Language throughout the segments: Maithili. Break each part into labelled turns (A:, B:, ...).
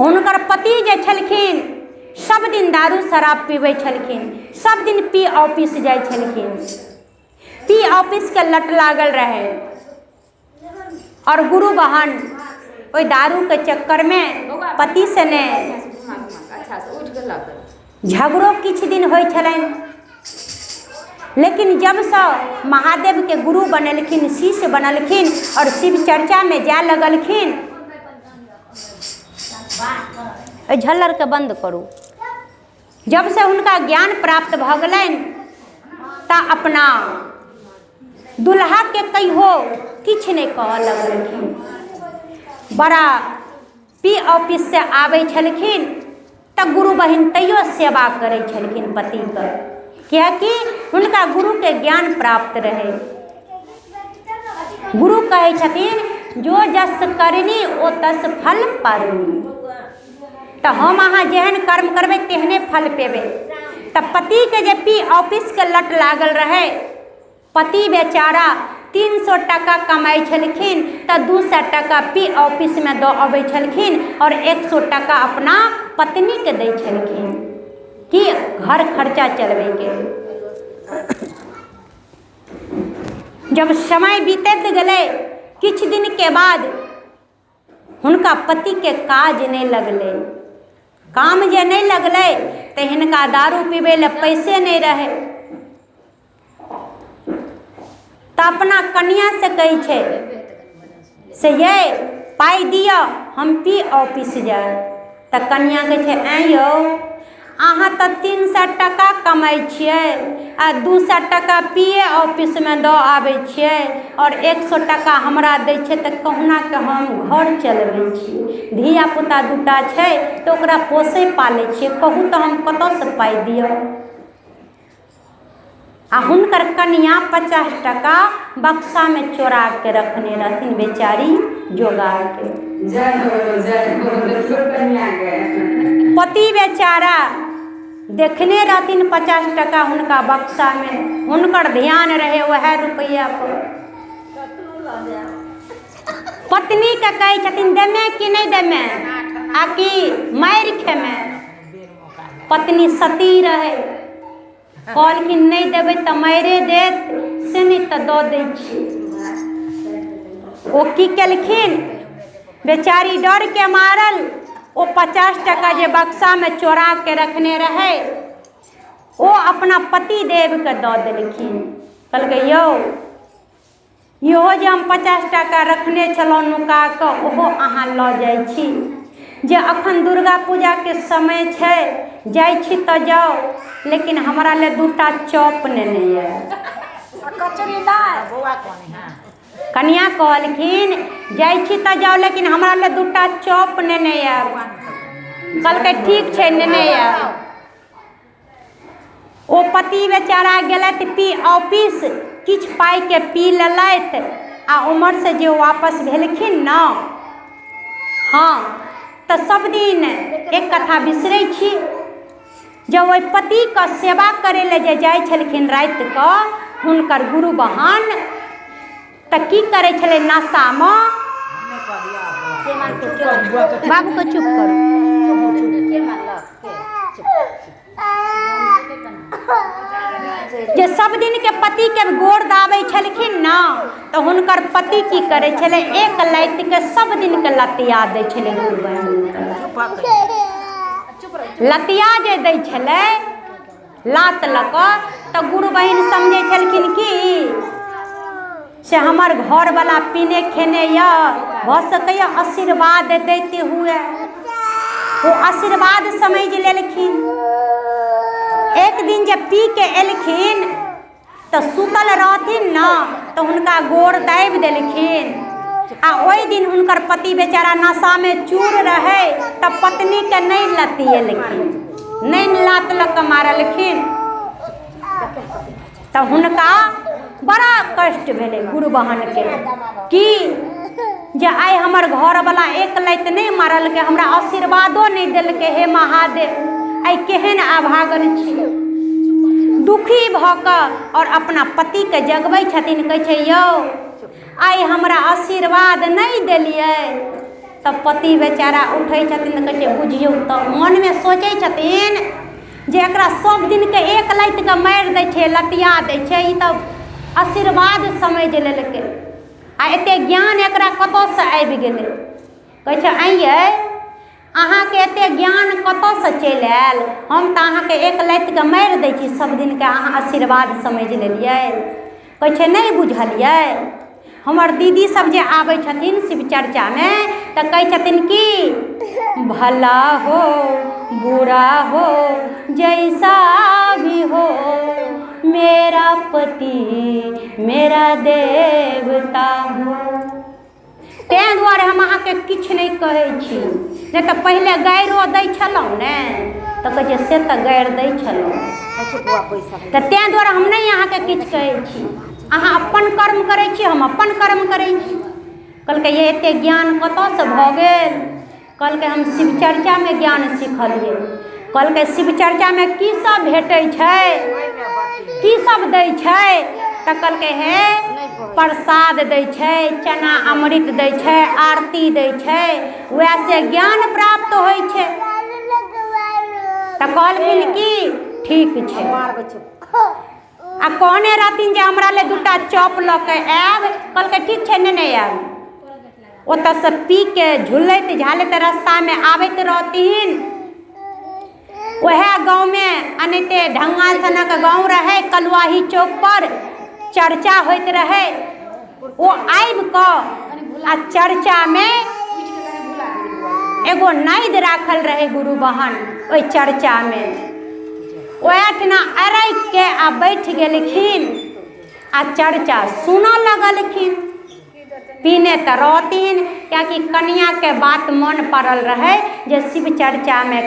A: हुनकर पति जे छलखिन सब दिन दारू शराब पीबै छलखिन, सब दिन पी ऑफिस जाइ छलखिन। पी ऑफिस के लट लागल रहै और गुरु बहन ओहि दारू के चक्कर में पति से ने झगड़ो किछु दिन होइ छलनि, लेकिन जबसँ महादेवके गुरु बनेलखिन, शिष्य बनलखिन और शिव चर्चामे जाय लगलखिन, एहि झल्लरके बन्द करू, जबसँ हुनका ज्ञान प्राप्त भऽ गेलनि तऽ अपना दुल्हाके कहियो किछु नहि कहऽ लगलखिन। बड़ा पी ऑफिससँ आबै छलखिन तऽ गुरु बहिन तैयो सेवा करै छलखिन पतिके, किएकि हुनका गुरुके ज्ञान प्राप्त रहै। गुरु कहै छथिन जो जस करनी ओ तस फल पारनी। तऽ हम अहाँ जेहन कर्म करबै तेहने फल पेबै। तऽ पतिके जे पी ऑफिसके लट लागल रहै, पति बेचारा 300 टाका कमाइ छलखिन तऽ 200 टाका पी ऑफिसमे दऽ अबै छलखिन आओर 100 टाका अपना पत्नीके दै छलखिन कि घर खर्चा चलबैके। जब समय बीतैत गेलै, किछु दिनके बाद हुनका पतिके काज नहि लगलै। काम जे नहि लगलै तऽ हिनका दारू पीबै लए पैसे नहि रहै। तऽ अपना कनिआँसँ कहै छै से यै पाइ दिअ हम पी ऑफिस जायब। तऽ कनिआँ कहै छै ऐँ यौ अहाँ तऽ 300 टाका कमाइ छियै आ 200 टाका पी ए ऑफिसमे दऽ आबै छियै आओर 100 टाका हमरा दै छियै तऽ कहुनाके हम घर चलबै छी, धियापुता 2टा छै तऽ ओकरा पोसै पालै छियै, कहू तऽ हम कतऽसँ पाइ दिअ। आ हुनकर कनिआँ 50 टाका बक्सामे चोराके रखने रहथिन बेचारी जोगारके।
B: जय हो, जय हो, देखियौ कनिआँके।
A: पति बेचारा देखने रहथिन 50 टाका हुनका बक्सामे, हुनकर ध्यान रहै वएह रुपैआ पर। पत्नीके कहै छथिन देमे कि नहि देमे, आ कि मारि खेमे। पत्नी सती रहै, कहलखिन नहि देबै तऽ मारिए देत, से नहि तऽ दऽ दै छी। ओ की केलखिन बेचारी डरके मारल ओ 50 टाका जे बक्सामे चोराके रखने रहै ओ अपना पति देवके दऽ देलखिन। कहलकै यौ इहो जे हम 50 टाका रखने छलहुँ नुका कऽ ओहो अहाँ लऽ जाइ छी, जे अखन दुर्गा पूजाके समय छै, जाइ छी तऽ जाउ, लेकिन हमरा लए 2टा चॉप नेने आयब। कनिया कहलखिन जाइ छी तऽ जाउ, लेकिन हमरा लए 2टा चॉप नेने आयब। कहलकै ठीक छै नेने आयब। ओ पति बेचारा गेलथि पी ऑफिस, किछु पाइके पी लेलथि आ उम्हरसँ जे वापस भेलखिन ने, हँ तऽ सब दिन एक कथा बिसरै छी, जब ओहि पतिके सेवा करै लए जे जाइ छलखिन रातिकऽ हुनकर गुरु बहन, तऽ की करै छलै नशामे, बाबूके चुप करू, जे सब दिनके पतिके गोर दाबै छलखिन ने तऽ हुनकर पति की करै छलै एक लातिके सब दिनके लतिया दै छलै गुरु बहिनके। लतिया जे दै छलै लात लऽ कऽ तऽ गुरु बहिन समझै छलखिन कि से हमर घरवला पीने खेने यऽ, भऽ सकैए आशीर्वाद दैत हुए। ओ आशीर्वाद समझि लेलखिन। एक दिन जे पी के एलखिन तऽ सुतल रहथिन ने तऽ हुनका गोर दाबि देलखिन आ ओहि दिन हुनकर पति बेचारा नशामे चूर रहै तऽ पत्नीके नहि लतिएलखिन, नहि लात लऽ कऽ मारलखिन। तऽ हुनका बड़ा कष्ट भेलै गुरु बहनके कि जे आइ हमर घरवला एक लाति नहि मारलकै, हमरा आशीर्वादो नहि देलकै, हे महादेव आइ केहन अभागल छी। दुखी भऽ कऽ आओर अपना पतिके जगबै छथिन, कहै छै यौ आइ हमरा आशीर्वाद नहि देलियै। तऽ पति बेचारा उठै छथिन तऽ कहै छै बुझियौ तऽ मनमे सोचै छथिन जे एकरा सब दिनके एक लातिके मारि दै छै लतिया दै छै, ई तऽ आशीर्वाद समझि लेलकै आ एते ज्ञान एकरा कतऽसँ आबि गेलै। कहै छै आँय यै, अहाँके एते ज्ञान कतऽसँ चलि आयल? हम तऽ अहाँके एक लातिके मारि दै छी सब दिनके, अहाँ आशीर्वाद समझि लेलियै। कहै छै नहि बुझलियै, हमर दीदी सब जे आबै छथिन शिव चर्चामे तऽ कहै छथिन कि भला हो बुरा हो जैसा भी हो मेरा पति मेरा देवता हो। ताहि दुआरे हम अहाँके किछु नहि कहै छी, नहि तऽ पहिले गाइरो दै छलहुँ ने, तऽ कहै छै से तऽ गारि दै छलहुँ, तऽ ताहि दुआरे हम नहि अहाँके किछु कहै छी। अहाँ अपन कर्म करै छी, हम अपन कर्म करै छी। कहलकै ये एते ज्ञान कतऽसँ भऽ गेल? कहलकै हम शिव चर्चामे ज्ञान सिखलियै। कहलकै शिव चर्चामे की सब भेटै छै, की सब दै छै? तऽ कहलकै हे प्रसाद दै छै, चना अमृत दै छै, आरती दै छै, वएह से ज्ञान प्राप्त होइ छै। तऽ कहलखिन की ठीक छै। आ कहने रहथिन जे हमरा ले दूटा चॉप लऽ के आयब। कहलकै ठीक छै, नेने आयब। ओतऽसँ पी के झुलैत झालैत रास्तामे आबैत रहथिन, वएह गाँवमे एनाहिते ढङ्गा सनक गाँव रहै, कलुआही चौक पर चर्चा होइत रहै। ओ आबि कऽ आ चर्चामे एगो नाइद राखल रहै गुरु बहन, ओहि चर्चामे ओहिठिना अरकि के आ बैठ गेलखिन आ चर्चा सुनऽ लगलखिन। पीने तऽ रहथिन, किएकि कनिआँके बात मोन पड़ल रहै जे शिव चर्चामे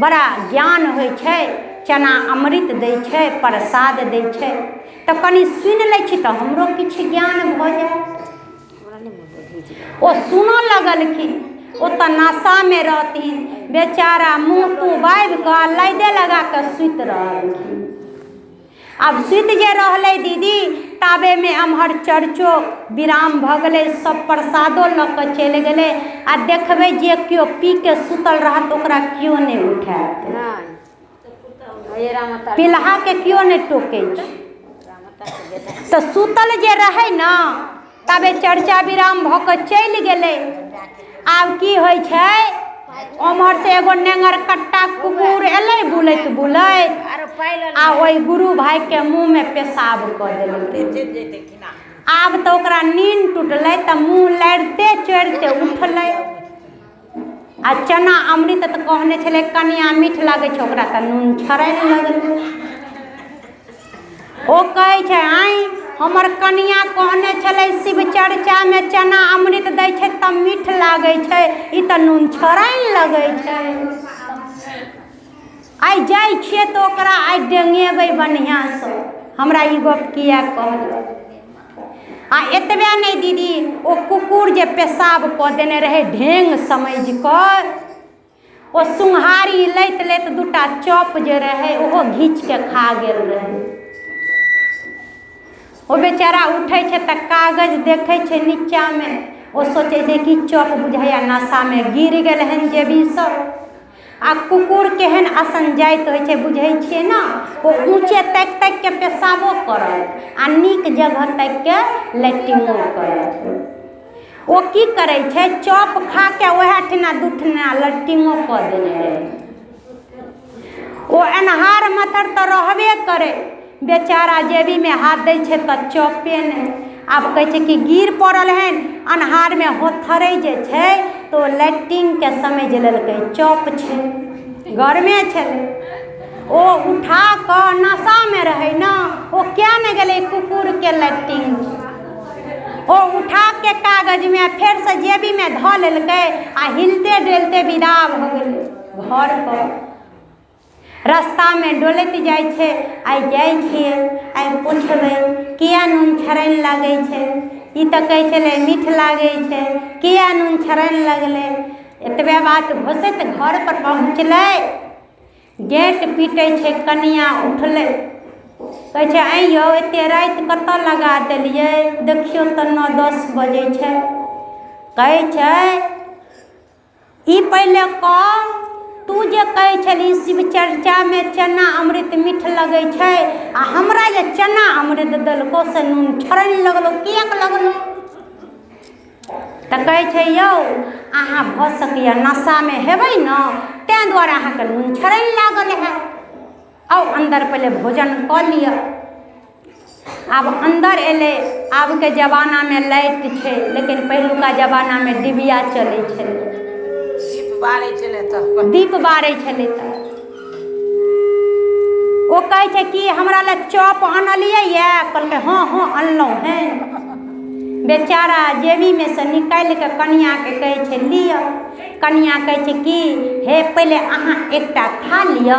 A: बड़ा ज्ञान होइ छै, चना अमृत दै छै, प्रसाद दै छै, तऽ कनि सुनि लै छी तऽ हमरो किछु ज्ञान भऽ जायत। ओ सुनऽ लगलखिन। ओ तऽ नशामे रहथिन बेचारा, मुँह तुँह बाबि कऽ लाइदे लगा कऽ सुति रहलखिन। आब सुति जे रहलै दीदी, ताबेमे एम्हर चर्चो विराम भऽ गेलै, सब प्रसादो लऽ कऽ चलि गेलै। आ देखबै जे केओ पी के सुतल रहत ओकरा केओ नहि उठायत, पिलहाके केओ नहि टोकै छै। तऽ सुतल जे रहै ने, ताबे चर्चा विराम भऽ कऽ चलि गेलै। आब की होइ छै, ओम्हर से एगो नेंगर कट्टा कुकुर एलै बुलैत बुलैत आ ओहि गुरु भाइके मुँहमे पेशाब कऽ देलकै। आब तऽ ओकरा नींद टूटलै तऽ मुँह लारिते चोरिते उठलै आ चना अमृत तऽ कहने छलै कनिया मीठ लागै छै, ओकरा तऽ नून छड़ै लगलै। ओ कहै छै आँय, हमर कनिया कहने छलै शिव चर्चामे चना अमृत दै छै तऽ मीठ लागै छै, ई तऽ नून छड़ैन लगै छै। आइ जाइ छियै तऽ ओकरा आइ डेंगेबै बढ़िआँसँ, हमरा ई गप किया कहलक। आ एतबे नहि दीदी, ओ कुकुर जे पेशाब कऽ देने रहै ढेंग समझि कऽ, ओ सुन्हारी लैत लैत दूटा चॉप जे रहै ओहो घीचके खा गेल रहै। ओ बेचारा उठै छै तऽ कागज देखै छै नीचाँमे, ओ सोचै छै कि चॉप बुझाइया नशामे गिर गेल हन जेबीसँ। आ कुकुर केहन असंजाइत होइ छै बुझै छियै ने, ओ ऊँचे ताकि ताकि के पेशाबो करत आ नीक जगह ताकि के लैट्रिनो करत। ओ की करै छै, चॉप खा के वएह ठिना दू ठिना लैट्रिनो कऽ देने रहै। ओ अन्हार मथर तऽ रहबे करै, बेचारा जेबीमे हाथ दै छै तऽ चॉपे नहि। आब कहै छै कि गिर पड़ल हन अन्हारमे, होथरै जे छै तऽ ओ लैट्रिनके समझि लेलकै चॉप छै, गरमे छलै। ओ उठा कऽ नशामे रहै ने, ओ किया नहि गेलै कुकुरके लैट्रिन। ओ उठा के कागजमे फेरसँ जेबीमे धऽ लेलकै आ हिलते डोलते विदा भऽ गेलै घर पर। रास्तामे डोलैत जाइ छै, आइ जाइ छियै, आइ पुछबै किया नून छड़ैन लागै छै, ई तऽ कहै छलै मीठ लागै छै, किया नून छड़ैन लगलै। एतबे बात घुसैत घर पर पहुँचलै, गेट पीटै छै, कनिया उठलै, कहै छै आँय यौ एते राति कतऽ लगा देलियै, देखियौ तऽ 9-10 बजै छै। कहै छै ई पहिले कह, तू जे कहै छलही शिव चर्चामे चना अमृत मीठ लगै छै, आ हमरा जे चना अमृत देलको से नून छड़नि लगलो, किएक लगलो? तऽ कहै छै यौ अहाँ भऽ सकैए नशामे हेबै ने, ताहि दुआरे अहाँके नून छड़नि लागल है। आउ अन्दर पहिले भोजन कऽ लिअ। आब अन्दर एलै। आबके जमानामे लाइट छै, लेकिन पहिलुका जमानामे डिबिया चलै छलै,
B: दीप बारै छलै। तऽ
A: दीप बारै छलै। तऽ ओ कहै छै कि हमरा लए चॉप अनलियै यए? कहलकै हँ हँ, अनलहुँ हेँ। बेचारा जेबीमे सँ निकालि कऽ कनिआँके कहै छै लिअ। कनिआँ कहै छै कि हे पहिले अहाँ एकटा खा लिअ।